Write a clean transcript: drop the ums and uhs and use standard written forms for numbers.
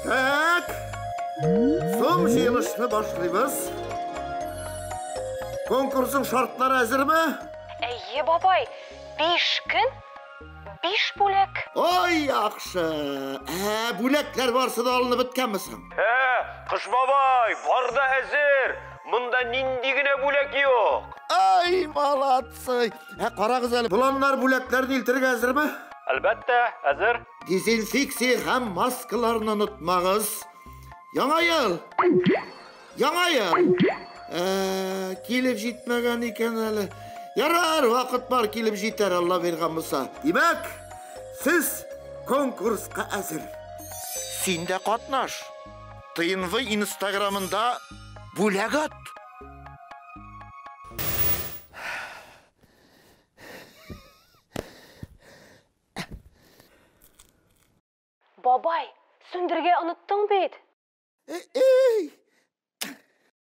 Так. Соң җыелышны башлыйбыз. Конкурсның шартлары әзерме? Әйе, бабай. 5 көн, 5 бүләк. Ой, яхшы. Ә, бүләкләр барсы да алынып беткәнме соң? Ә, Кыш бабай, бар да әзер. Монда нинди генә бүләк юк. Ай, молодцы. Ә, карагыз әле, боланнар бүләкләрне илтергә әзерме? Әлбәттә, әзер. Дезинфекция һәм маскаларны онытмагыз. Яңа ел! Яңа ел! Ә, килеп җитмәгән икән әле. Ярар, вакыт бар, килеп җитәр, Алла биргән булса. Димәк, сез конкурска әзер. Син дә катнаш. ТНВ Инстаграмында бүләк от. Бабай, сүндергә оныттың бит. Эй!